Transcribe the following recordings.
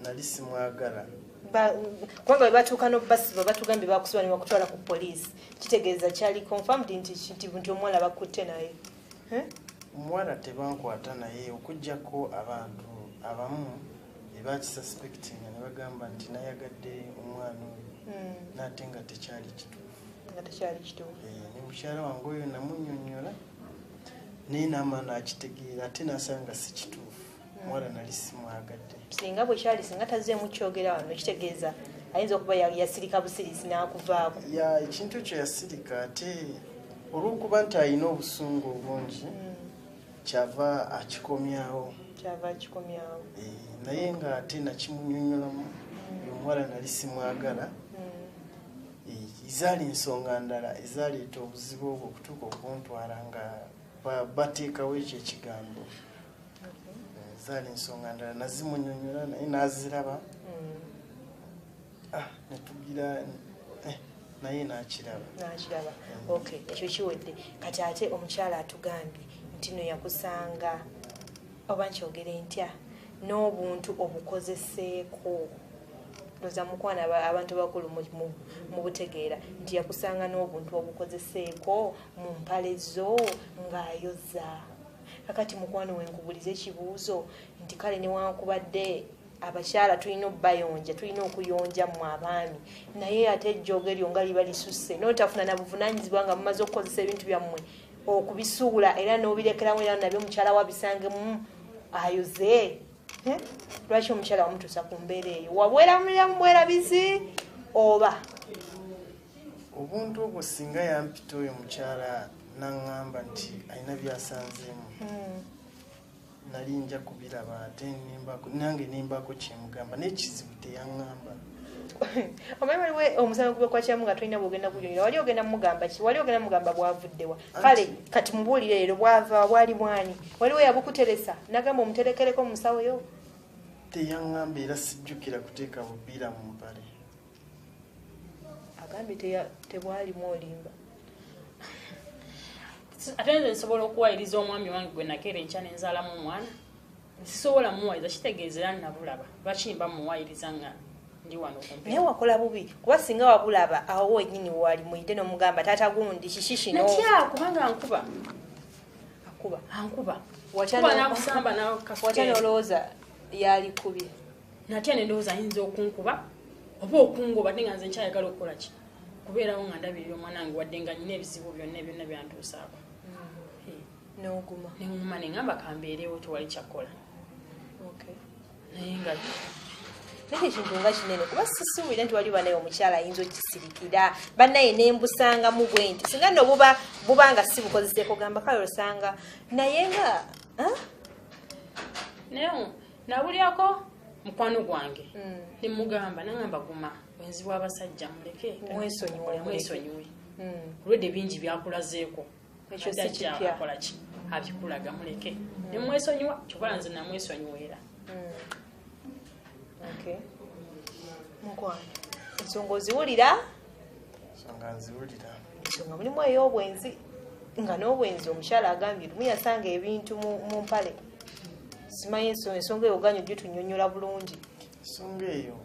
Nali simwagala. Kubanga bwe batuuka n'obasiba, batugambye bakusiba ne bakutwala ku poliisi, kitegeeza kyali confirmed nti omuwala bakutte naye. Eh? Omuwala tebankwata naye, okugjako abantu abamu ebakisuspectinga ne bagamba nti nayagadde omwana oyo, n'ate nga tekyali kituufu. Nga tekyali kituufu. Eh, ne mukyala wange oyo namunyonyola, naye naama nakitegeera, ate nasanga si kituufu. Omuwala nali simwagadde. Singa bwe kyali, singa tazzeemu kyogera wano, kitegeeza ayinza okuba yasirika busirisi n'akuvaako. Ya, ekintu ekyo yasirika, ate olw'okuba nti alina obusungu obungi, kyava akikomyawo. Kyava akikomyawo. Eh, naye nga ate nakimunyonyolamu, omuwala nali simwagala. Eh, zaali ensonga ndala ezaleeta obuzibu obwo okutuuka okuntwala nga bateekawo ekyo ekigambo. Eh, zaali ensonga ndala, nazimunyonyola naye naziraba. Ah, netugira naye nakiraba. Nakiraba. Okay, ekyo kiwedde. Kati ate omukyala atugambye nti no yakusanga, oba nkyogere ntya, n'obuntu obukozeseeko. Ndoza mukwana abantu bakulu mu butegeera nti yakusanga n'obuntu obukozeseeko mu mpale zo ng'ayoza. Kakati mukwano, wenkubuliza ekibuuzo nti kale newankubadde abakyala tulina obbayonja, tulina okuyonja mmwe abaami, naye ate ejjoogo eryo nga liba lisusse, n'otafuna na buvunaanyizibwa nga mumaze okukozesa ebintu byammwe okubisuula era n'obirekeramu, era nabyo omukyala wabisangemu ayoze. Eh? Lwaki omukyala wamutuusa ku mbeera eyo? Wabweramulira mu bwerabizi oba? Obuntu obwo singa yampita oyo mukyala naŋŋamba nti alina byasanzeemu, nali nja kubiraba, ate nange nembaako kyemugamba, naye kizibu teyaŋŋamba. Omanyi waliwo omusango gwekwakyamu nga tolina bwogenda gunyonyola. Wali ogenda mugamba ki? Wali ogenda mugamba bwavuddewa? Kale kati mubuulire leero, bwava bwali bwani? Waliwo yabukuteresa nagamba omuterekereko mu musawo yo? Teyaŋŋamba, era sijjukira kuteeka bupiira mu mpale. Agambye tebwalimu, olimba. Ate nze nsobola okuwayiriza omwami wange gwe nakeera enkya nenzaalamu omwana? Sisobola muwayiriza, kitegeeza era nabulaba. Lwaki mba muwayiriza nga ndi wano kumpi? Naye wakola bubi, kuba singa wabulaba awo wenyini wali muyite n'omugamba, "Taata gundi, kiki kino?" Natya kubanga nkuba. Akuba? Ankuba. Watya Kuba nakusamba nakasuka. Watya n'olowooza yalikubye? Natya nendowooza ayinza okunkuba oba okungoba, ate nga nze nkyayagala okukola ki? Kubeerawo nga ndabirira omwana wange, wadde nga nyina ebizibu byonna byonna byantuusaako. Eh, N'oguma. Neŋuma neŋamba kambeerewo, tewali kyakkola. Naye nga Naye ekintu nga kinene, kuba sisuubira nti wali banaye omukyala ayinza okukisirikira. Bannaye nembusangamu bwe nti singa nno buba buba nga si bukozeseeko, gamba kale osanga, naye nga, ah? Naye nabulyako mukwano gwange, nemugamba, naŋamba, "Guma, bwenzi bw'abasajja, muleke." Mwesonyiwe, muleke. Mwesonyiwe. Olwedde bingi byakulazeeko. Ekyo si Ate ajja kipya. akola ki? Abikulaga, muleke. Nemwesonyiwa, kyokola nze namwesonyiwa era. Okay. Mukwano, ensonga oziwulira? Ensonga nziwulira. Ensonga mulimu ey'obwenzi, nga n'obwenzi omukyala agambye lumu yasanga ebintu mu mpale. Simanyi ensonga eyo oganye ogitunyonyola bulungi. Ensonga eyo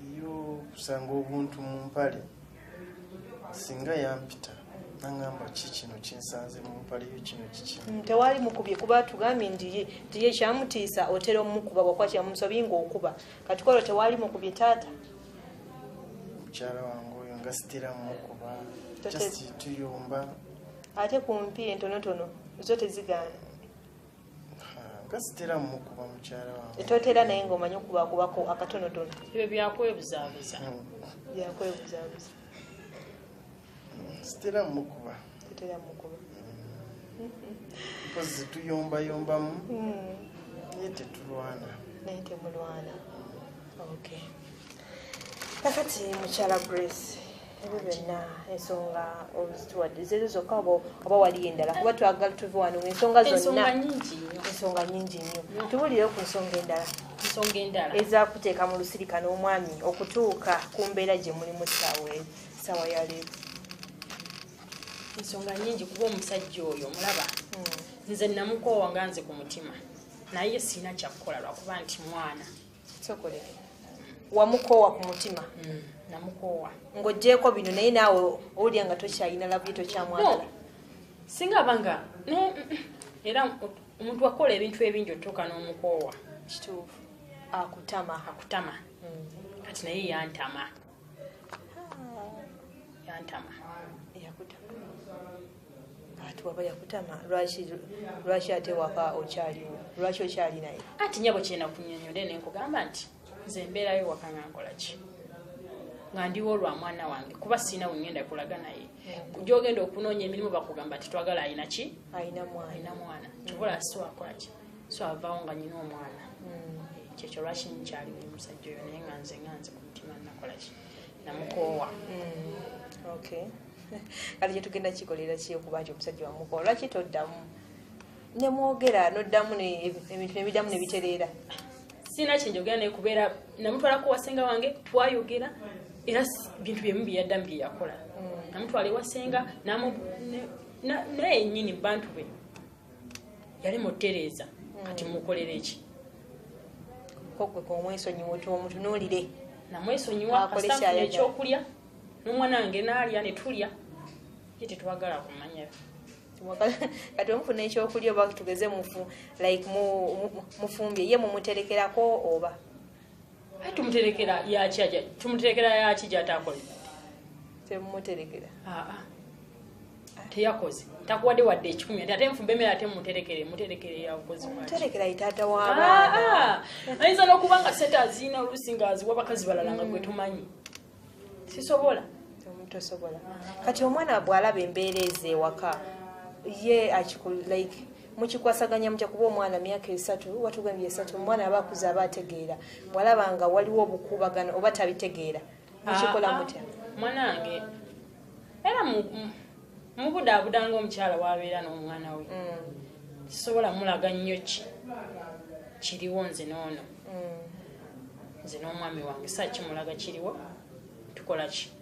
ey'okusanga obuntu mu mpale, singa yampita naŋŋamba, "Ki kino kinsanze mu mpale yo? Kino kiki?" Tewali mukubye, kuba tugambye nti ye kyamutiisa otera omukuba, bwakwatira mu nsobi ng'okuba. Kati kwolwo tewali mukubye, taata? Mukyala wange oyo nga sitera mukuba. Just tuyomba. Ate ku mpiira entonotono zo tezigaana? Ha, nga sitera mukuba mukyala wange. Totera, naye ng'omanyi okubakubako akatonotono? Ebyo byakwebuzaabuza. Byakwebuzaabuza. Sitera mukuba. Totera mukuba. Mpozi tuyombayombamu, naye tetulwana. Naye temulwana. Okay, kakati mukyala Grace, ebyo byonna ensonga ozituwadde zezo zokka oba waliyo endala? Kuba twagala tuve wano ensonga Ensonga zonna. nyingi nnyo. Ensonga nyingi nnyo. Tubuulire ku nsonga endala. Ensonga endala? Ezakuteeka mu lusirika n'omwami okutuuka ku mbeera gye mulimu ssaawa ya leero. Ensonga nyingi, kuba omusajja oyo omulaba, nze namukoowa nga nze ku mutima. Naye sina kyakukola lwakuba nti mwana. Sokoleke. Wamukoowa ku mutima. Namukoowa. Ng'oggyeeko bino naye naawe owulira nga tokyalina love ye, tokyamwagala. No. Singa abanga era omuntu akola ebintu ebingi otuuka n'omukoowa. Kituufu. Akutama. Akutama. Kati naye yantama. Yantama. Yakutama. Ati waba yakutama lwaki ate waka okyaliwo? Lwaki okyali naye? Ati nnyabo kyena kunnyonnyodde ne nkugamba nti nze mbeerayo waka nga nkola ki? Nga ndiwo lwa mwana wange kuba sirina we ŋŋenda kulaga naye. Gy'ogenda okunoonya emirimu bakugamba nti twagala alina ki? Alina mwana. Alina mwana. Kyobola si wakola ki? So avaawo nga nnyina omwana. Kyekyo lwaki nkyaliwo omusajja oyo naye nga nze ku mutima nakola ki? Namukoowa. Okay. Kati kye tugenda kikolera ki okuba nti omusajja wamukoowa? Lwaki toddamu? Ne mwogera n'oddamu ebintu ne biddamu ne bitereera. Sirina kye njogera naye kubeera namutwalako wa ssenga wange twayogera era bintu byemu bye yaddamu bye yakola. Namutwala ewa ssenga naye nnyini mu bantu be yali mutereeza. Kati mukolere ki? Ko gwe k'omwesonyiwa omutunuulire. Namwesonyiwa kasita nfuna ekyokulya n'omwana wange n'alya ne tulya. Ye tetwagala kumanya. Kati omufuna ekyokulya oba tugeze like mufumbye ye mumuterekerako oba? Aye tumuterekera yaki ajja, tumuterekera yaki gy'ataakoze? Temumuterekera. Teyakoze. Takuwadde wadde 10 ate nfumba emmere ate mumuterekere, muterekere yakoze bw'ati. Muterekera ye taata w'abaana. Ayinza n'okuba nga ssente aziina oluusi ng'aziwa bakazi balala nga gwe tumanyi. Sisobola. Tosobola. Kati omwana bw'alaba embeera ezo ewaka ye like mukikwasaganya mutya kuba omwana myaka 3 watugambye 3 omwana aba akuze aba ategeera bw'alaba nga waliwo obukuubagano oba tabitegeera mukikola mutya? Mwana wange era mubudaabuda ng'omukyala w'abeera n'omwana we. Sisobola mulaga nnyo ki kiriwo nze n'ono. Nze n'omwami wange saa kimulaga kiriwo tukola ki?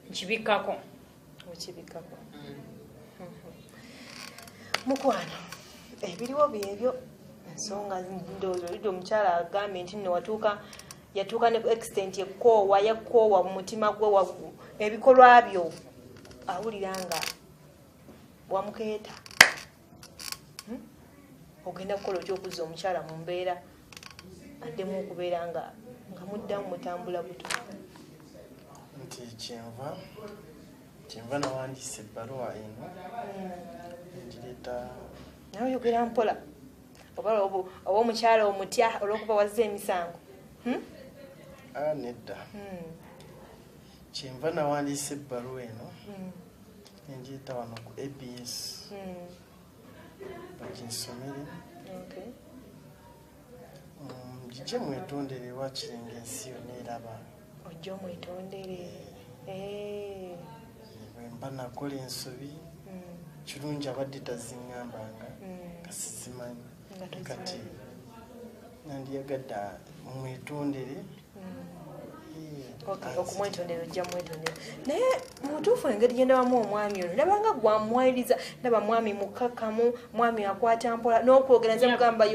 Nkibikkako. Okibikkako. Mukwano, ebiriwo byebyo ensonga ndowooza olidde omukyala agambye nti nno yatuuka ne ku extent ekkoowa yakkoowa mu mutima gwe ebikolwa byo awulira nga wamukeeta. Ogenda kukola otya okuzza omukyala mu mbeera addemu okubeera nga muddamu mutambula buto? Nti kyenva nawandiisa ebbaluwa eno ngireeta. Nawe oyogera mpola oba omukyala omutya olw'okuba wazza emisango? Nedda. Kyenva nawandiisa ebbaluwa eno ngireeta wano ku ABS baginsomere. Ngije mwetondere wakiri ng'ensi yonna eraba. Ojja omwetondere. Bwe mba nakola ensobi kirungi abadde taziŋŋambanga kasi simanyi. Kati nandiyagadde mwetondere. Okumwetondera ojja mwetondera. Naye mu butuufu engeri gye ndabamu omwami ono ndaba nga gwamwayiriza, ndaba mwami mukkakkamu, mwami akwata mpola n'okwogera nze mugamba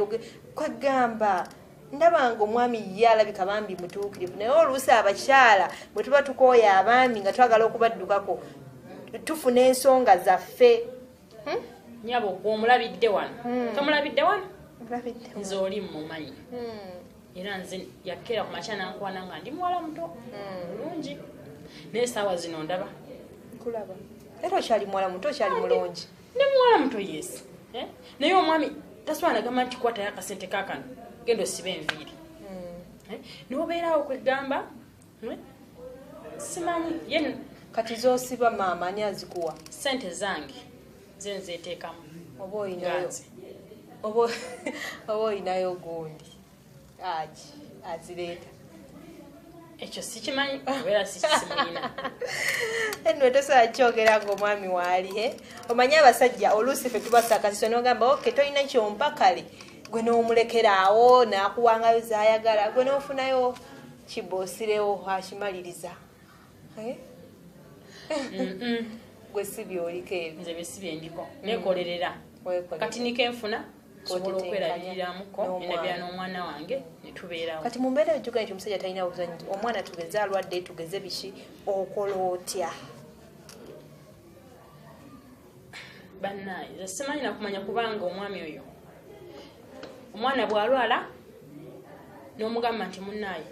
kwegamba ndaba nga omwami ye alabika bambi mutuukirivu. Naye oluusi abakyala bwe tuba tukooya abaami nga twagala okubaddukako tufuna ensonga zaffe. Nnyabo gwe omulabidde wano. Tomulabidde wano? Nze oli mmumanyi. Era nze yakeera ku makya n'ankwana nga ndi muwala muto mulungi. Naye essaawa zino ndaba. Nkulaba. Era okyali muwala muto, okyali mulungi. Ndi muwala muto yes. Naye omwami tasobola nagamba nti kwatayo akasente kaakano genda osibe enviiri. N'obeeraawo kwegamba simanyi ye. Kati z'osiba maama ani azikuwa? Ssente zange nze nzeeteekamu. Oba oyinayo gundi azireeta. Ekyo sikimanyi obeera sikisimulina. Anyway, tosobola kyogera ng'omwami waali. Omanyi abasajja oluusi ffe tubasakasisa n'ogamba okay tolina kyompa kale gwe n'omulekeraawo n'akuwangayo z'ayagala gwe n'ofunayo kiboosirewo akimaliriza. Gwe si by'oliko ebyo. Nze bye si bye ndiko. Neekolerera. Kati niko enfuna Nsobola okwerabiriramuko nenabeera n'omwana wange ne tubeerawo. Kati mu mbeera ejjuga nti omusajja talina buzanyi, omwana tugeze alwadde, tugeze biki, okola otya? Bannaye, nze simanyi nakumanya kubanga omwami oyo omwana bw'alwala n'omugamba nti munnaye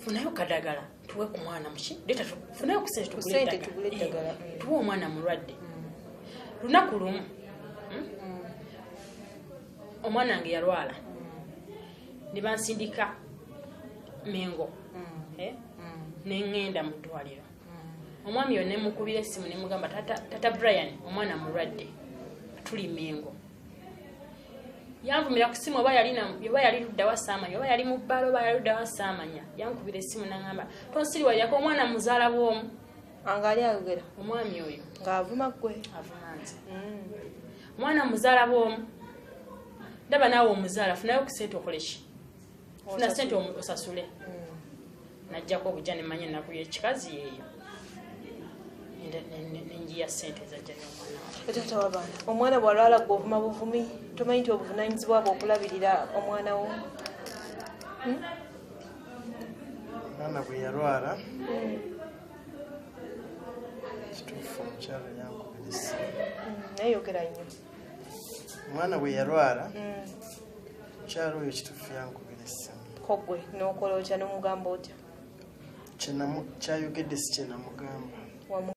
funayo kadagala tuwe ku mwana muki, leeta funayo ku ssente tugule eddagala, tuwe omwana mulwadde. Lunaku lumu omwana wange yalwala ne bansindika Mengo, ne ŋŋenda mu ddwaliro. Omwami oyo ne mukubira essimu ne mugamba tata Brian omwana mulwadde tuli Mengo. Yanvumira ku ssimu oba yali ludda wa saamanya, oba yali mu bbaala oba yali ludda wa saamanya. Yankubira essimu n'aŋŋamba tonsiriwalirako omwana muzaala bw'omu. Nga ali ayogera omwami oyo ng'avuma ggwe, avuma nze. Omwana muzaala bw'omu, ndaba naawe omuzaala, funayo ku ssente okole ki? Funa ssente osasule. Najjako obujja ne mmanya ennaku y'ekikazi yeeyo. Nenjiya ssente zajja n'omwana wange. Taata w'abaana, omwana bw'alwala ggwe ovuma buvumi, tomanyi nti obuvunaanyizibwa bwe okulabirira omwana wo? Omwana bwe yalwala, kituufu omukyala yankubira essimu. Naye yogera nnyo. Omwana bwe yalwala, omukyala oyo kituufu yankubira essimu. Ko ggwe n'okola otya n'omugamba otya? Kyayogedde si kye namugamba.